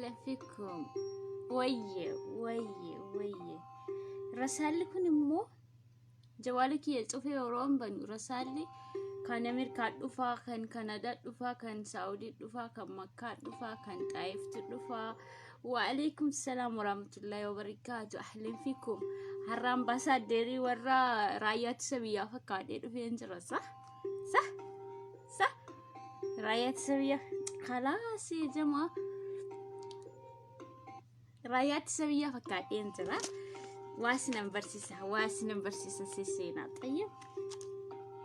Ahlan fikum. Wayye wayye wayye. Rasaalli kun immoo jawaala kiyya cufee yeroo hin banu rasaalli kan Ameerikaa dhufaa, kan Kanadaa dhufaa, kan Saa'udii dhufaa, kan Makkaa dhufaa, kan Xaayifti dhufaa. Wa'alaikum salaam warahmatullahi wabarakaatu. Ahlan fikum. Har'a ambaasaaddeerii warra raayyaa ittisa biyyaa fakkaadhee dhufeen jira. Sa? Sa? Sa? Raayyaa ittisa biyyaa. Kalaas jamaa. Raayyaa ittisa biyyaa fakkaadheen jira. Waa sinan barsiisa, waa sinan barsiisa sisseenaa. Xayyib.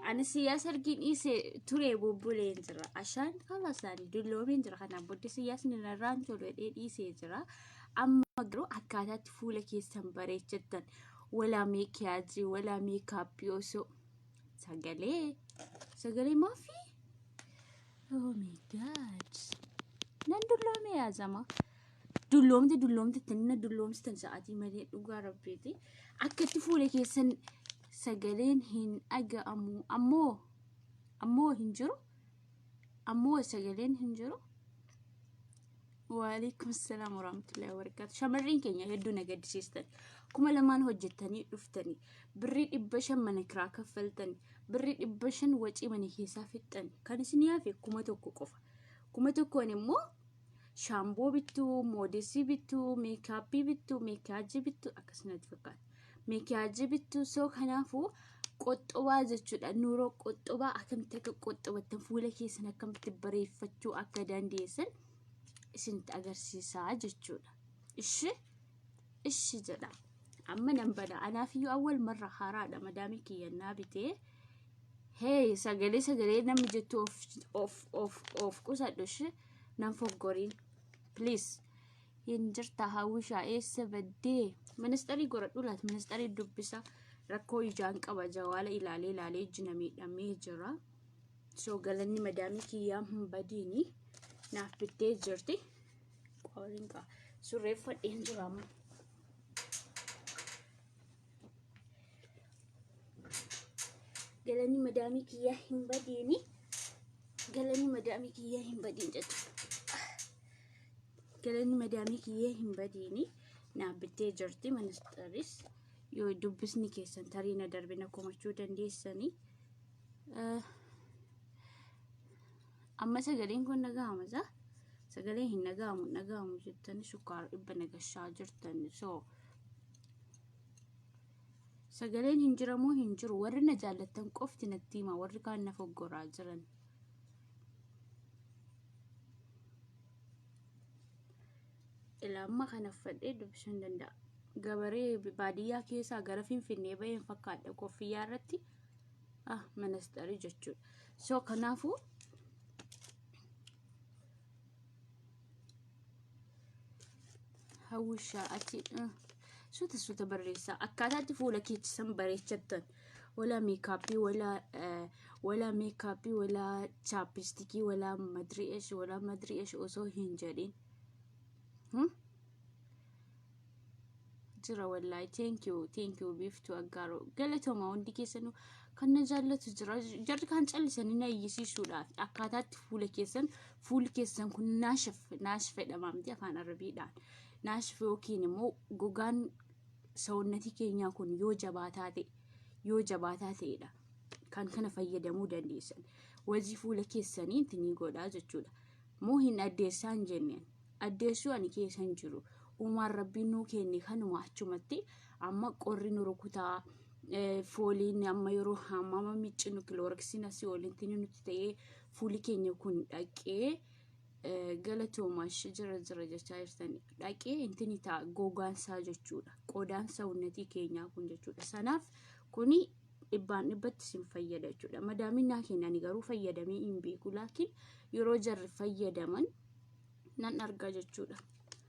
Ani siyaasa argiin dhiise turee bubbuleen jira. Ashaan kalaas ani dulloomeen jira. Kanaan booddee siyaasni narraan tolu jedhee dhiisee jira. Amma garuu akkaataatti fuula keessan bareechattan walaa meekiyaajii walaa meekaappii osoo sagalee sagalee maafii Oh my god. Nan dulloome yaazama. Dulloomte dulloomte tanna dulloomsitan sa'aatii malee dhugaa rabbiiti. Akka itti fuula keessan sagaleen hin dhaga'amu. Ammoo ammoo hin jiru. Ammoo sagaleen hin jiru. Waalaikum salaam warahmatullahi wabarakatuh. Shamarreen keenya hedduu na gaddisiistan. 2000 hojjettanii dhuftanii birrii 500 mana kiraa kaffaltanii birrii 500 wacii mana keessaa fixxan kan isin hafe 1000 qofa. 1000n immoo shaamboo bittuu, moodesii bittuu, meekaappii bittuu, meekiyaajii bittuu akkasumatti fakkaata. Meekiyaajii bittuu soo kanaafuu qoxxobaa jechuudha. Nuuroo qoxxobaa akkamitti akka qoxxobattan fuula keessan akkamitti bareeffachuu akka dandeessan isinitti agarsiisaa jechuudha. Ishi ishi jedha. Amma nan bana. Anaafiyyuu awwal marra haaraadha madaamii kiyyannaa bitee. Hey sagalee sagalee namni jettu of of of of qusadhu ishi nan foggoriin. Please. Hin jirta hawwishaa eessa baddee? Ministarii goradhu laata ministarii dubbisa rakkoo ijaan qaba jawaala ilaalee ilaalee ijji na miidhamee jira. So galanni madaamii kiyyaa hin badiini naaf bittee jirti. Qooriin qaba. Surreeffadheen jira amma. Galanni madaamii kiyyaa hin badiini. Galanni madaamii kiyyaa hin badiin jechuudha. Galanni madaamii kiyyaa hin badiini. Naaf bittee jirti ministeeris. Yoo dubbisni keessan tarii na darbe na komachuu dandeessanii. Amma sagaleen kun dhaga'ama isaa? Sagaleen hin dhaga'amu hin dhaga'amu jettanii sukkaara dhibba nagashaa jirtan. So sagaleen hin jiramoo hin jiru warri na jaallattan qofti natti hima warri kaan na foggoraa jiran. Ilaa amma kana uffadhee dubbisuu hin danda'a. Gabaree baadiyyaa keessaa gara Finfinnee baheen fakkaadha koffiyyaa irratti. Ah ministeerii jechuudha. So kanaafuu hawwishaa ati suuta suuta barreessaa akkaataatti fuula keessan bareechattan wala meekaappii wala wala meekaappii wala chaappistikii wala madri'esh wala madri'esh osoo hin jedhin. Jira wallaahi thank you thank you Biiftuu Aggaaroo galatooma hundi keessanuu kan na jaallatu jira jarri kan callisanii na iyyisiisuudhaaf akkaataatti fuula keessan fuulli keessan kun naashif naashif jedhama miti afaan arabiidhaan naashif yookiin immoo gogaan sawunnatii keenyaa kun yoo jabaataa ta'e yoo jabaataa ta'edha kan kana fayyadamuu dandeessan wajii fuula keessanii itti godhaa jechuudha moo hin addeessaa hin jenneen addeessuu ani keessa hin jiru. Uumaan rabbiin nuu kenne kanuma achumatti amma qorri nu rukutaa fooliin amma yeroo hammama miccinu kilooriksiin asii olitti nutti ta'ee fuuli keenya kun dhaqee galatoomash jira jira jechaa jirtan dhaqee intini ta'a gogaansaa jechuudha qodaan sawunnatii keenyaa kun jechuudha sanaaf kuni dhibbaan dhibbatti isin fayyada jechuudha madaamiin naa kennani garuu fayyadamee hin beeku laakiin yeroo jarri fayyadaman nan argaa jechuudha.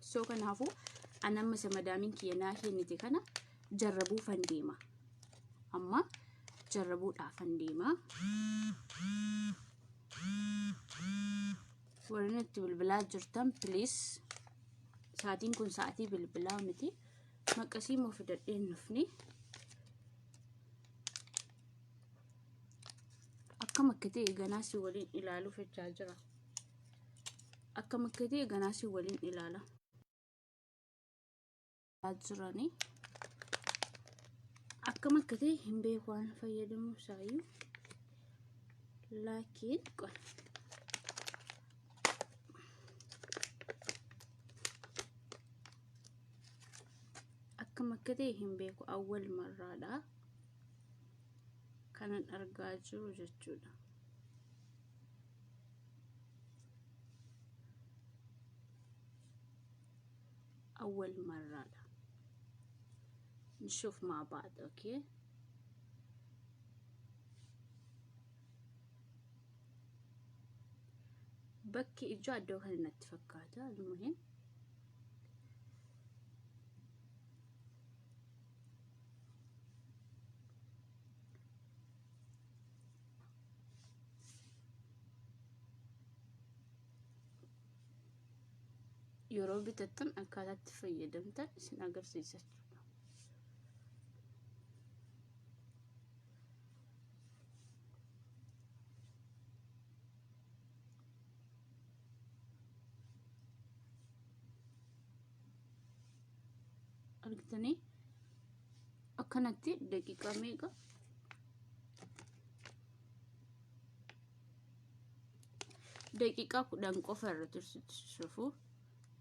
So kanaafuu an amma isa madaamiin kiyya naa kennite kana jarrabuufan deema. Amma jarrabuudhaafan deema. Warri natti bilbilaa jirtan please sa'aatiin kun sa'aatii bilbilaa miti. Maqasii immoo fidadheen dhufni. Akkam akka ta'e ganaa si waliin ilaaluuf jechaa jira. Akkam akka ta'e ganaa si waliin ilaala. Jiranii akkam akka ta'e hin beeku waan fayyadamu isaayyuu, laakiin akkam akka ta'e hin beeku. Awwal marraadha kanan argaa jiru jechuudha. أول مرة نشوف مع بعض. Okay, bakki ijoo iddoo kana natti fakkaata. Almuhim, yeroo bitattan akkaataatti fayyadamtan isin agarsiisa jechuudha. Argitanii, akkanatti daqiiqaa meeqa? Daqiiqaa 10 qofa irra tursiisuuf,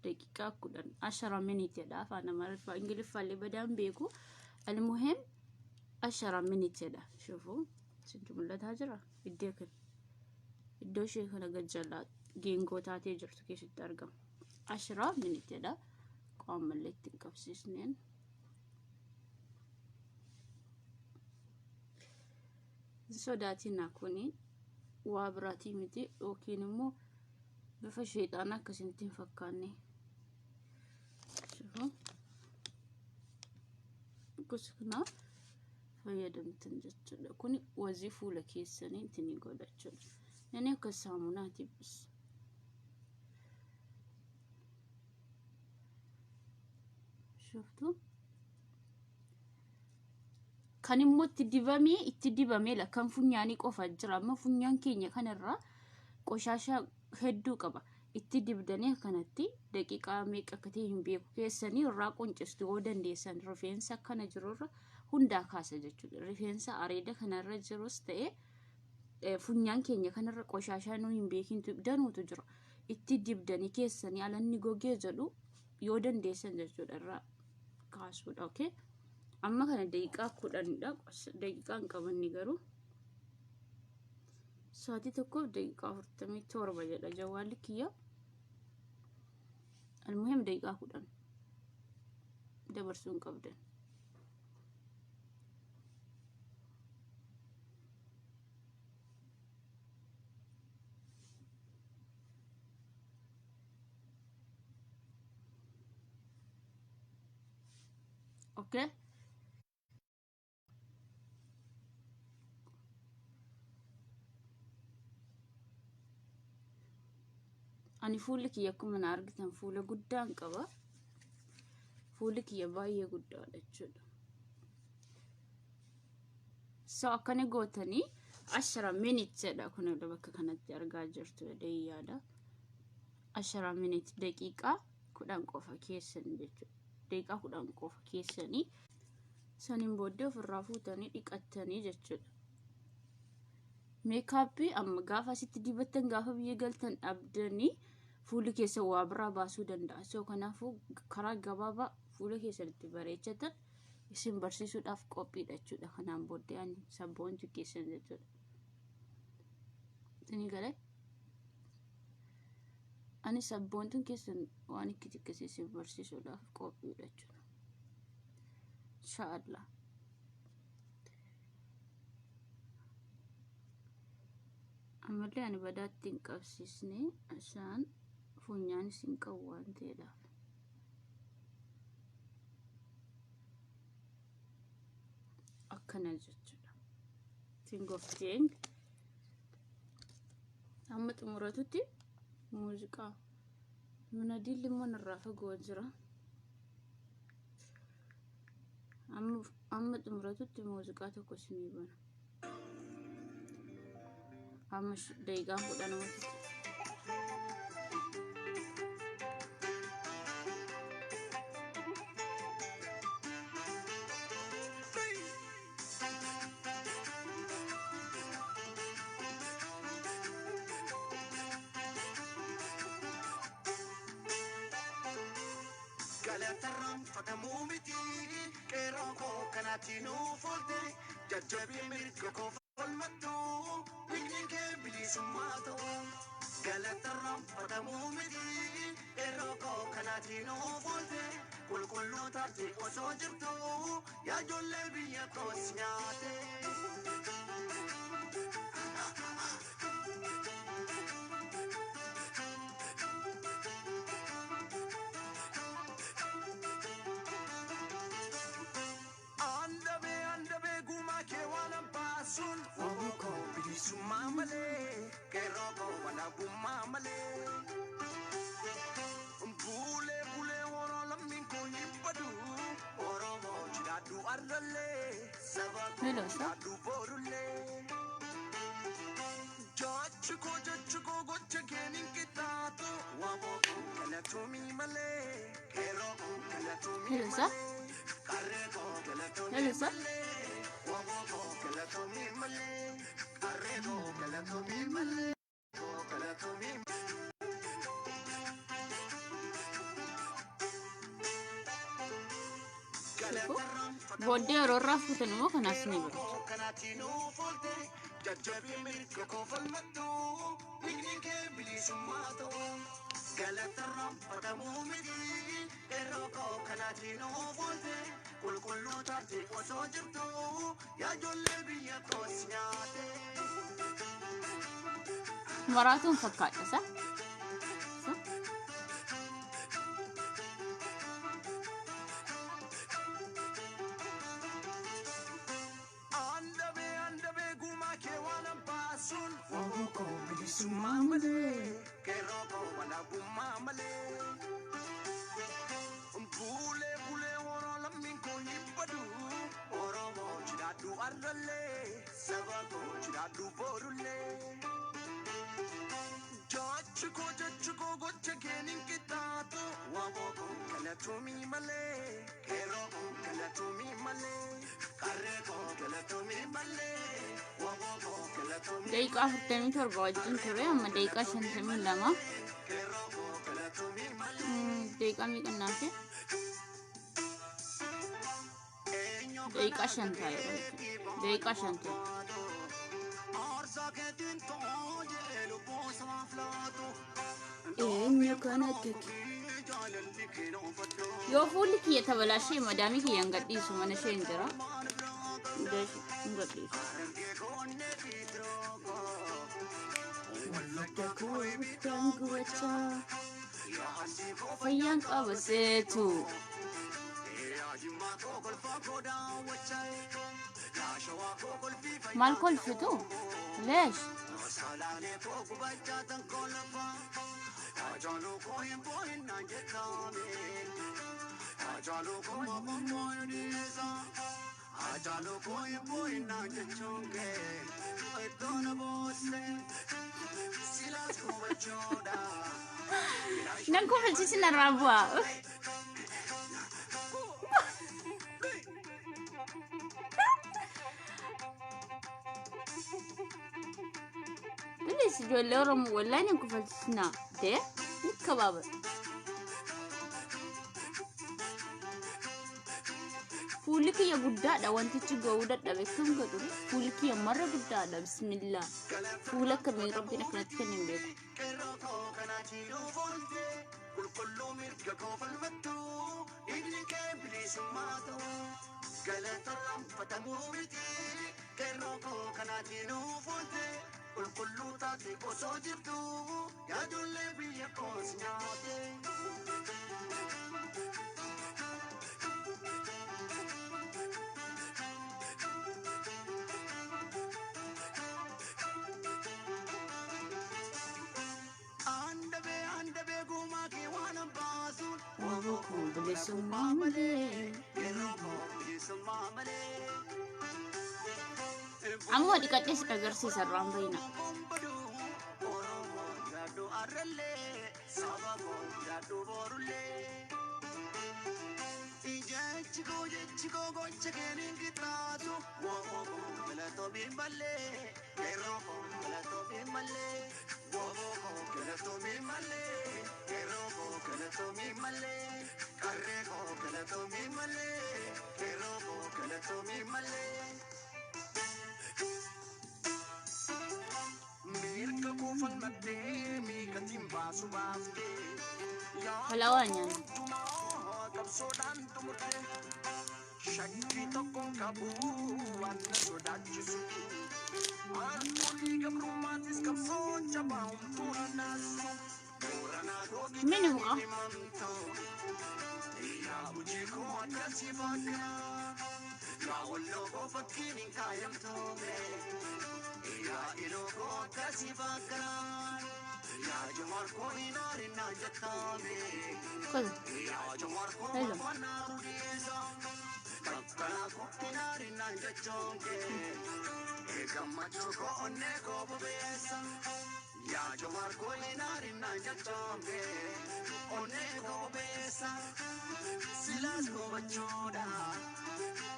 daqiiqaa 10, 10 minute jedha. Afaan Amaariffaa Ingiliffaallee badaan beeku. Almuhim, 10 minute jedha. Shufu, isintu mul'ataa jira. Iddoo kana, iddoo ishee kana gajjallaa geengoo taatee jirtu keessatti argama. 10 minute jedha. Qaamallee ittiin qabsiisneen hin sodaatina. Kuni waa biraatii miti, yookiin immoo bifa sheexaanaa akkasinitti hin fakkaanne. Shufu, gosa kanaa fayyadamtan jechuudha. Kuni wazii fuula keessanii ittiin godhachuudha. Inni akka saamunaati bis. Shuftu, kan immoo itti dibamee kan funyaanii qofa jira. Amma funyaan keenya kanarraa qoshaashaa hedduu qaba. Itti dibdanii akkanatti daqiiqaa meeqa akka ta'e hin beeku, keessanii irraa quncistu yoo dandeessan. Rifeensa akkana jirurra hundaa kaasa jechuudha. Rifeensa areeda kanarra jirus ta'e, funyaan keenya kanarra qoshaashaa nu hin beekintu danuutu jira. Itti dibdanii keessanii alanni gogee jedhu yoo dandeessan jechuudha, irraa kaasuudha. Okay. Amma kana daqiiqaa 10dha. Daqiiqaa hin qabanne garuu sa'aatii 1:47 jedha jawwaalli kiyya. Almuhim, daqiiqaa 10 dabarsuu hin qabdan. Okay. Ani fuulli kiyya akkuma na argitan fuula guddaan qaba. Fuulli kiyya baay'ee guddaadha jechuudha. So akkana gootanii 10 minute jedha. Kun bakka kanatti argaa jirtu jedhee yaada. 10 minute, daqiiqaa 10 qofa keessan jechuudha. Daqiiqaa 10 qofa keessanii saniin booddee ofirraa fuutanii dhiqattanii jechuudha. Makeup amma gaafa asitti dibattan, gaafa biyya galtan dhabdanii fuulli keessa waa biraa baasuu danda'a. So kanaafuu karaa gabaabaa fuula keessan itti bareechatan isin barsiisuudhaaf qophiidha jechuudha. Kanaan booddee ani sabboontu keessan jechuudha. Isinii galee? Ani sabboontuun keessan waan itti xiqqisee isin barsiisuudhaaf qophiidha jechuudha. Inshaallah. Ammallee ani badaatti hin qabsiisne, isaan funyaan isin qabu waan ta'eedhaaf. Akkana jechuudha. Think of thing. Amma xumuratutti muuziqaa. Munadiilli immoo narraa fagoo jira. Amma xumuratutti muuziqaa tokko isinii bana. Amma daqiiqaa 10 walitti. Galatarraanfatamuu miti qeerroo koo kanaatti nuuf oolte jajjabee mirga koo falmattu dhiigni kee bilisummaa ta'u. Galatarraanfatamuu miti qeerroo koo kanaatti nuuf oolte qulqulluu taate osoo jirtu yaa ijoollee biyya koos nyaate. Andabee andabee gumaa kee waan abbaasuun Obbo koo bilisummaa malee qeerroo koo walaabummaa malee. Bulee bulee woroo lammiin koo hin badu Oromoo jiraadhu arrallee saba koo Hello, sir. jiraadhu borullee. Jechi koo jechi koo gocha keen hin qixxaatu Waboo koo galatoomii malee qeerroo koo galatoomii Hello, sir. malee qarree koo galatoomii Hello, sir. malee waboo koo galatoomii malee qarree koo galatoomii malee koo galatoomii. Booddee yeroo irraa fuutan immoo kanaas ni bareeda. Kanaatti nuuf oolte jajjabee mirga koo falmattu dhiigni kee bilisummaa ta'u. Galatarraanfatamuu miti qeerroo koo kanaatti nuuf oolte qulqulluu taate osoo jirtu yaa ijoollee biyya koos nyaate. Maraatuun fakkaadha isa. Isa. Andabee andabee gumaa kee waan abbaasuun Waboo koo bilisummaa malee qeerroo koo walaabummaa malee. Bulee bulee woroo lammiin koo hin badu Oromoo jiraadhu arrallee saba koo jiraadhu borullee. Jechi koo jechi koo gocha keen hin qixxaatu Waboo koo galatoomii malee qeerroo koo galatoomii malee qarree koo galatoomii malee waboo koo galatoomii Daqiiqaa 47 wajjin ture, amma daqiiqaa 52. qeerroo koo galatoomii malee. Daqiiqaa meeqa naafe? Daqiiqaa 5 taa'eera jechuudha. Daqiiqaa 5 ture. Aarsaa keetiin ta'oo jedhee lubbuu samaaf laatu. Eenyu kan akka Jaalalli kee oofadhu. Yoo fuulli kiyya tabalaashee madaamii kiyya hin gadhiisu, mana ishee hin jira. Hin gadhiisu. Dargee koonnee fiitiroo koo. Wallagga koo ibiddaan gubachaa. Yaa asii koo Fayyaan qaba seetu. Yaa jimmaa koo kolfaa koo daawwachaa. Yaa shawaa koo kolfii fayyaa. Maal kolfitu? Leesh. Salaalee koo gubachaa tan koo lafaa. Ajaaluu koo hin boo'in naan jettaame. Ajaaluu koo maqammoo dhiisa. Ajaaluu koo hin boo'in naan jechuun kee. Iddoo na boosse. Silaas hubachuudha. Nan kofalchiisin narraa bu'aa. Bilis ijoollee Oromoo wallaahi nan kofalchiisinaa. Dee ni kabaaba. Fuulli kiyya guddaadha, wantichi ga'uu dadhabe kam godhu, fuulli kiyya marra guddaadha, bismillaa. Fuula akkamiin rabbiin akkanatti kan hin beeku. Qeerroo koo kanaatti nuuf oolte qulqulluu mirga koo falmattu dhiigni kee bilisummaa ta'u. Galatarraanfatamuu miti qeerroo koo kanaatti nuuf oolte qulqulluu taate osoo jirtu yaa ijoollee biyya koos nyaate. Andabee andabee gumaa kee waan abbaasuun Waboo koo bilisummaa malee. Qeerroo koo bilisummaa malee. Amma dhiqadhee si agarsiisa, irraan bayina. Oromoo jiraadhu arrallee saba koo jiraadhu borullee. Jechi koo jechi koo gocha keeniin qixxaatu. Wooboo koo galatoomi malee. Qeerroo koo galatoomi malee. Wooboo koo galatoomi malee. Qeerroo koo galatoomi malee. Qarree koo galatoomi malee. Qeerroo koo galatoomi malee. Mirga koo falmattee miikatiin baasu baaftee. Halawaa nyaanna. Hundumaa qabsoodhaan xumurte. Shakkii tokkoon qabu waan na sodaachisu. Harkoolii gabrummaatis qabsoon jabaa homtuu na naasisu. Booranaa gogi Mini bu'a. himamtu. Yaa hojii koo akkasii fakkaa. Yaa walloo koo fakkiin hin kaayamtu. Yaa iloo koo akkasii fakkaa. Yaa jawaar koo hin aarinaa jettaame. Kola. Yaa jawaar koo Hello. mafanaa rudiisa. Kakkanaa kootti naarinaa jechoonke. Gammachuu koo onnee koo bobeessa. Yaa jawaar koo hin aarinaa jechoonke. Onnee koo bobeessa. Silaas gobachuudha.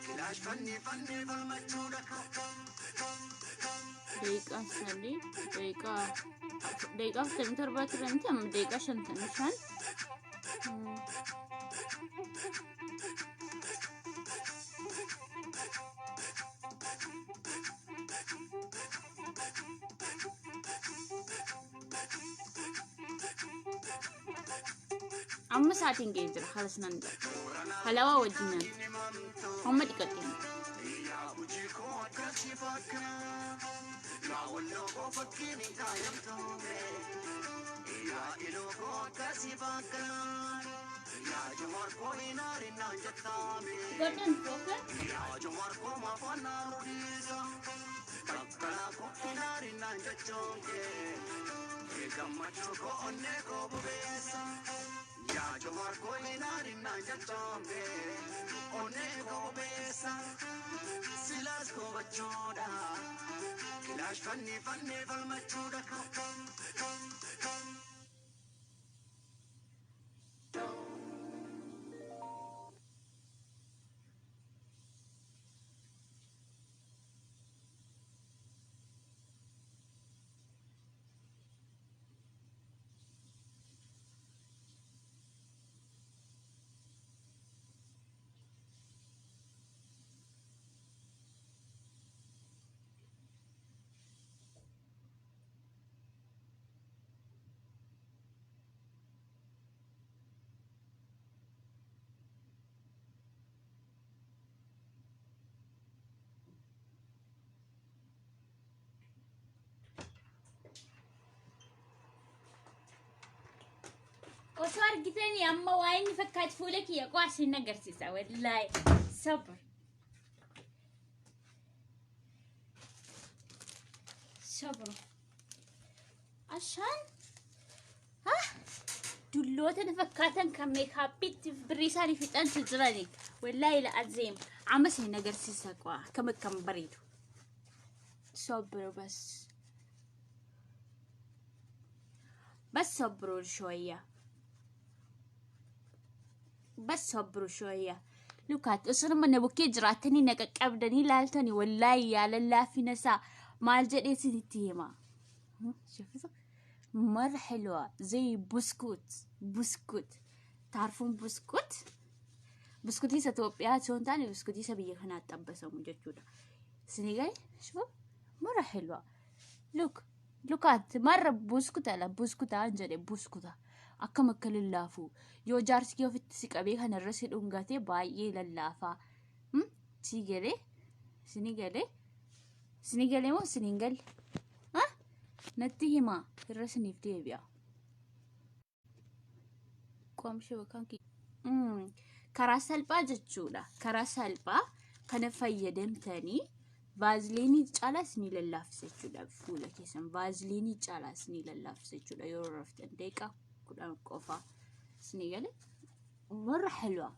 Kilaash fanni fanni falmachuudha. Daqiiqaa 3, daqiiqaa 47 ture miti, amma daqiiqaa 55. Amma sa'aatiin ga'ee jira, halas nan jedha. Halawaa wajjin nyaata. Amma dhiqadheen. Yaa hojii koo akkasii fakkaa. Yaa walloo koo fakkiin hin kaayamtu. Yaa iloo koo akkasii fakkaa. Yaa jawaar koo hin aarinaa jettaame. Godhan fooka. Yaa jawaar koo mafanaa rudiisa. Kakkanaa kootti naarinaa jechoonke. Gammachuu koo onnee koo bobeessa. Yaa jawaar koo hin aarinaa jechoonke. Onnee koo bobeessa. Silaas gobachuudha. Kilaash fanni fanni falmachuudha. Osoo argitanii amma waa inni fakkaatu fuula kiyya qo'aa isin agarsiisa, wallaahi. Sabr. Sabr. Ashaan dulloota na fakkaatan kan makeupitti birrii isaanii fixantu jirani. Wallaahi la'azeem. Amma isin agarsiisa qo'aa akkam akkam bareedu. صبروا بس بس، صبروا شوية بس، صبروا شوية. Look at, osoo nama na bukkee jiraatanii na qaqqabdanii ilaaltanii, wallaahi yaala laafina isaa maal jedhee isinitti hima. شوفوا، مرة حلوة، زي بسكوت بسكوت. تعرفون بسكوت؟ Buskutii isa Itoophiyaa osoo hin taane buskutii isa biyya kanaatti xabbasamu jechuudha. Isinii شوفوا، مرة حلوة. Look, look at, marra buskuta la buskuta jedhe, buskuta akkam akka lallaafu. Yoo jaarsi kee ofitti si qabee kanarra si dhungate baay'ee lallaafaa. Si galee? Isinii galee? Isinii galee moo isinii hin galle? Natti himaa, irra isiniif deebi'a. Qoomshee yookaan karaa salphaa jechuudha. Karaa salphaa kana fayyadamtanii vaaziliinii caalaa isinii lallaafisa jechuudha fuula keessan. Vaaziliinii caalaa isinii lallaafisa jechuudha yeroo raftan daqiiqaa 10 qofa. Isinii galee? مرة حلوة،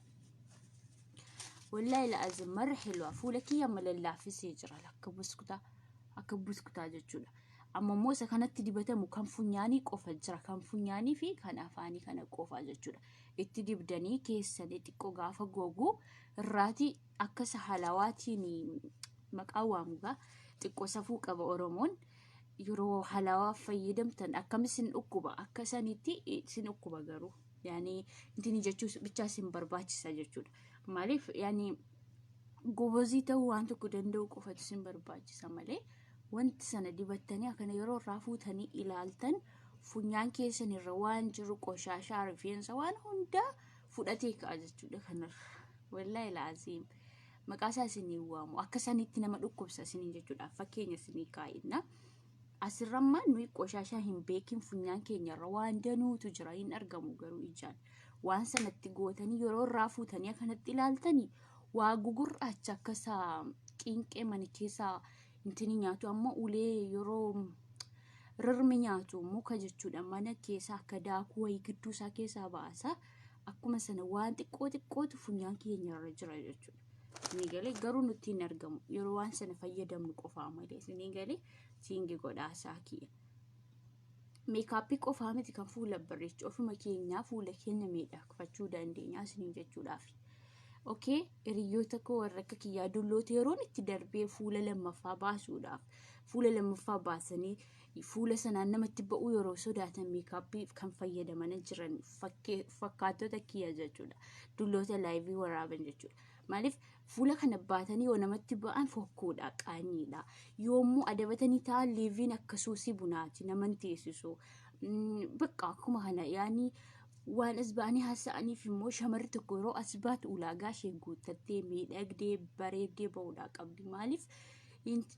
والله لازم مرة حلوة. Fuula kiyya amma lallaafisee jira akka buskutaa, akka buskutaa jechuudha. Amma immoo isa kanatti dibatamu kan funyaanii qofa jira, kan funyaanii fi kan afaanii kana qofa jechuudha. Itti dibdanii keessanii xiqqoo gaafa gogu irraati akka halawaatiin maqaa waamugaa xiqqoo safuu qaba Oromoon. Yeroo halawaa fayyadamtan akkam isin dhukkuba, akka sanitti isin dhukkuba, garuu yaani intini jechuu bichaa isin barbaachisa jechuudha. Maaliif, yaani gobozii ta'uu waan tokko danda'u qofatu isin barbaachisa malee, wanti sana dibattanii akkana yeroo irraa fuutanii ilaaltan funyaan keessan irra waan jiru qoshaashaa, rifeensa, waan hundaa fudhatee ka'a jechuudha kanarra. Wallaahi laaziim. Maqaa isaa isinii waamu, akka sanitti nama dhukkubsa isiniin jechuudha. Fakkeenya isinii kaa'inna. Asirrammaa nuyi qoshaashaa hin beekin funyaan keenyarra waan danuutu jira, hin argamu garuu ijaan. Waan sanatti gootanii yeroo irraa fuutanii akkanatti ilaaltanii waa gugurraacha akka isaa qiinqee mana keessaa intini nyaatu, amma ulee yeroo rirmi nyaatu muka jechuudha, mana keessaa akka daakuu wayii gidduu isaa keessaa baasa. Akkuma sana waan xiqqoo xiqqootu funyaan keenyarra jira jechuudha. Isinii galee? Garuu nutti hin argamu yeroo waan sana fayyadamnu qofaa malee. Isinii galee? Siingi godhaasaa kiyya. Makeup qofaa miti kan fuula bareechu, ofuma keenyaa fuula keenya miidhagfachuu dandeenya isiniin jechuudhaaf. Okay, hiriyoota koo warra akka kiyyaa dulloota, yeroon itti darbee fuula lammaffaa baasuudhaaf, fuula lammaffaa baasanii fuula sanaan namatti ba'uu yeroo sodaatan makeup kan fayyadaman jiran fakkaattota kiyya jechuudha. Dulloota live waraaban jechuudha. Maaliif, fuula kana baatanii yoo namatti ba'an fokkuudha, qaanyiidha. Yoommoo adabatanii ta'an liveiin akka suusii bunaati, naman teessisu. Bakka akkuma kana yaani waan as ba'anii haasa'aniif immoo shamarri tokko yeroo as baatu ulaagaa ishee guuttattee miidhagdee bareeddee ba'uudhaa qabdi. Maaliif,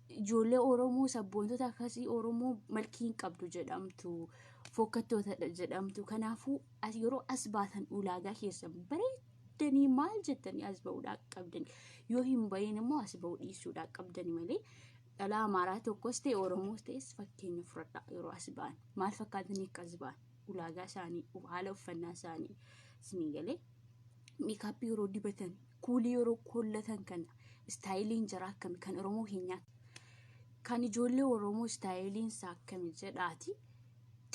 ijoollee Oromoo sabboontota akkasii Oromoo malkii hin qabdu jedhamtu, fokkattootadha jedhamtu. Kanaafuu yeroo as baatan ulaagaa keessan bareeddanii maal jettanii as ba'uudhaa qabdani. Yoo hin bahin immoo as ba'uu dhiisuudhaa qabdani malee, dhala Amaaraa tokkos ta'e Oromoos ta'es fakkeenya fudhadhaa. Yeroo as ba'an maal fakkaatanii akka as ba'an, ulaagaa isaanii, haala uffannaa isaanii, isinii galee? Makeup yeroo dibatan, kuulii yeroo kollatan kana styleiin jira akkami, kan Oromoo keenyaa, kan ijoollee Oromoo styleiin isaa akkami jedhaati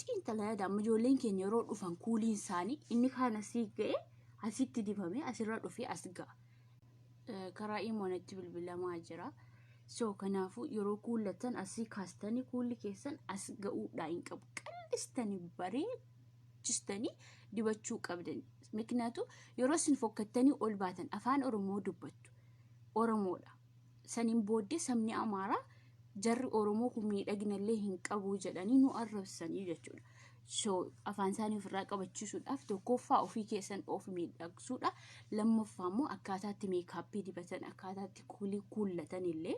xiinxala yaada. Amma ijoolleen keenya yeroo dhufan kuuliin isaanii inni kaan asii ga'e, asitti dibamee asirra dhufee as ga'a. Karaa imoonatti bilbilamaa jira. So kanaafuu yeroo kuullatan asii kaastanii kuulli keessan as ga'uudhaa hin qabu. Qal'istanii bareechistanii dibachuu qabdan. Miknaatu yeroo isin fokkattanii ol baatan afaan Oromoo dubbattu. Oromoodha. Saniin booddee sabni Amaaraa jarri Oromoo kun miidhaginallee hin qabu jedhanii nu arrabsanii jechuudha. So afaan isaanii ofirraa qabachiisuudhaaf tokkoffaa ofii keessan of miidhagsuudha. Lammaffaa immoo akkaataatti makeup dibatan, akkaataatti kuulii kuullatan illee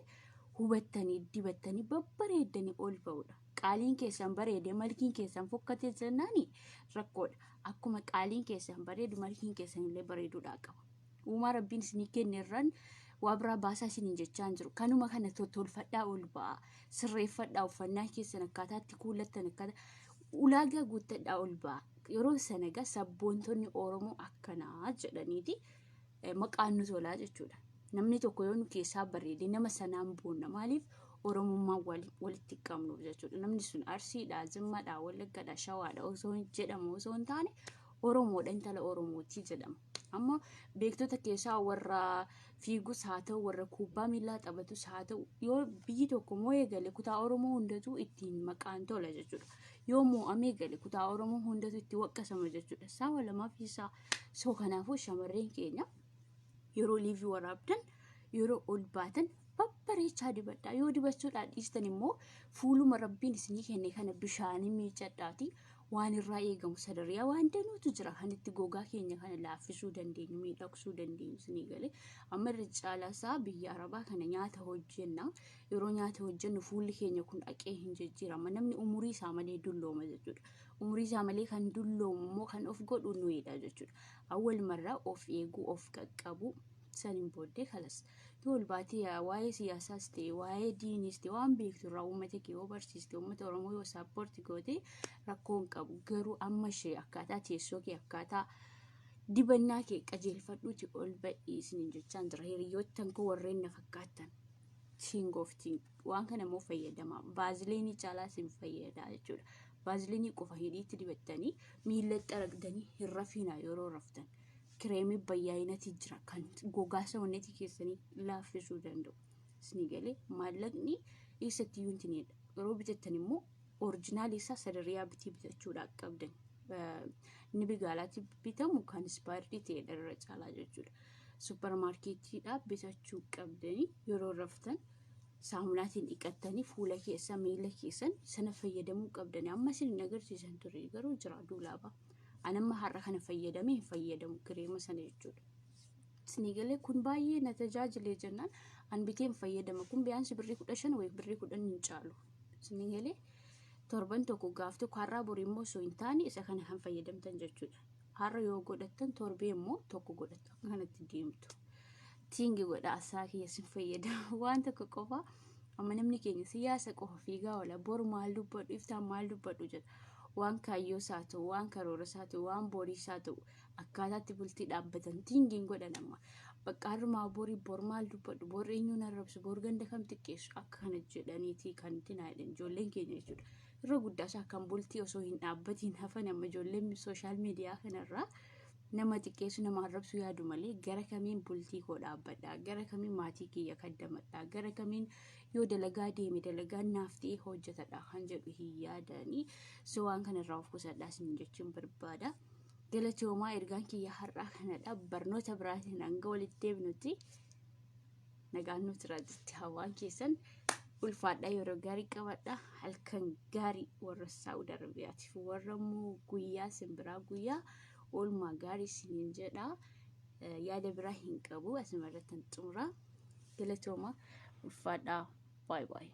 hubattanii dibattanii babbareeddanii ol ba'uudha. Qaaliin keessan bareede malkiin keessan fokkatee jennaani rakkoodha. Akkuma qaaliin keessan bareedu malkiin keessan illee bareeduudhaa qaba. Uumaa Rabbiin isinii kenne irraan waa biraa baasaa isiniin jechaa hin jiru. Kanuma kana tottolfadhaa ol ba'a. Sirreeffadhaa uffannaa keessan, akkaataatti kuullattan, akkaataa ulaagaa guuttadhaa ol ba'a. Yeroo sana egaa sabboontonni Oromoo akkanaa jedhaniiti maqaan nu tolaa jechuudha. Namni tokko yoo nu keessaa bareede nama sanaan boonna. Maaliif, Oromummaan walitti qabnuuf jechuudha. Namni sun Arsiidha, Jimmadha, Wallaggadha, Shawaadha osoo hin jedhamu osoo hin taane Oromoodha, intala Oromootii jedhama. Amma beektota keessaa warra fiigus haa ta'u, warra kubbaa miillaa taphatus haa ta'u, yoo biyyi tokko moo'ee gale kutaa Oromoo hundatu ittiin maqaan tola jechuudha. Yoo moo'amee gale kutaa Oromoo hundatu itti waqqasama jechuudha. Sawa lamaaf isaa. So kanaafuu shamarreen keenya yeroo live waraabdan, yeroo ol baatan babbareechaa dibadhaa. Yoo dibachuudhaan dhiistan immoo fuuluma Rabbiin isinii kenne kana bishaanii miicadhaati. Waan irraa eegamu sadariyaa waan danuutu jira kan itti gogaa keenya kana laaffisuu dandeenyu, miidhagsuu dandeenyu, isinii galee? Amma irra caalaa isaa biyya Arabaa kana nyaata hojjenna. Yeroo nyaata hojjennu fuulli keenya kun dhaqee hin jijjiirama. Namni umurii isaa malee dullooma jechuudha. Umurii isaa malee kan dulloomu immoo kan of godhu nuyidha jechuudha. Awwal marraa of eeguu, of qaqqabuu, saniin booddee kalas. Yoo ol baatee waa'ee siyaasaas ta'e, waa'ee diiniis ta'e, waan beektu irraa uummata kee yoo barsiiste, uummata Oromoo yoo support goote rakkoo hin qabu. Garuu amma ishee akkaataa teessoo kee, akkaataa dibannaa kee qajeelfadhuuti ol ba'ii isiniin jechaan jira. Hiriyoottan koo warreen na fakkaattan siingooftiin waan kana immoo fayyadamaa. Vaseline caalaa isin fayyada jechuudha. Vaaziliinii qofa hidhiitti dibattanii miila xaragdanii hin rafiinaa yeroo raftan. Kireemii bayyaayinati jira kan gogaa sawunnetii keessanii laaffisuu danda'u. Isinii galee maallaqni eessatti iyyuu hin yeroo bitattan immoo original isaa sadariyaa bitii bitachuudhaaf qabdan. Inni bigaalaatti bitamu kan expired ta'edha irra caalaa jechuudha. Supermarketiidhaa bitachuu qabdanii yeroo raftan saamunaatiin dhiqattanii fuula keessa miila keessan sana fayyadamuu qabdanii. Amma isin hin agarsiisan ture garuu jira duulaabaa. Anamma har'a kana fayyadamee hin fayyadamu kireema sana jechuudha. Isinii galee kun baay'ee na tajaajilee jennaan an bitee hin fayyadama. Kun biyaansi birrii 15 wayii birrii 10 hin caalu. Isinii galee torban tokko gaaf tokko har'aa borii immoo osoo hin taane isa kana kan fayyadamtan jechuudha. Har'a yoo godhattan torbee immoo tokko godhattu akka kanatti deemtu. Tiingi godha asaa kiyya sin fayyadama waan tokko qofa. Amma namni keenya siyaasa qofa fiigaa oola. Boru maal dubbadhu, iftaan maal dubbadhu jedha. Waan kaayyoo isaa ta'u, waan karoora isaa ta'u, waan borii isaa ta'u, akkaataatti bultii dhaabbatan tiingiin godhan amma. Bakka har'umaa borii bor maal dubbadhu, bor eenyuun arrabsu, bor ganda kam xiqqeessu akka kana jedhaniiti kan itti naadhan ijoolleen keenya jechuudha. Irra guddaa isaa kan bultii osoo hin dhaabbatiin hafan amma ijoolleen social media kanarraa nama xiqqeessu, nama arrabsu yaadu malee gara kamiin bultii koo dhaabbadha, gara kamiin maatii kiyya kaddamadha, gara kamiin yoo dalagaa deeme dalagaan naaf ta'e hojjetadha kan jedhu hin yaadanii. So waan kanarraa of qusadhaa isin jechuun barbaada. Galatoomaa, ergaan kiyya har'aa kanadha. Barnoota biraatiin hanga walitti deebinutti nagaan nu turaa jetti hawaan keessan. Ulfaadhaa, yeroo gaarii qabadha. Halkan gaarii warra Saa'ud Arabiyaatiif, warra immoo guyyaa simbiraa guyyaa oolmaa gaarii isiniin jedha. Yaada biraa hin qabu, asuma irratti xumura. Galatooma, ulfaadhaa, baay'ee baay'ee.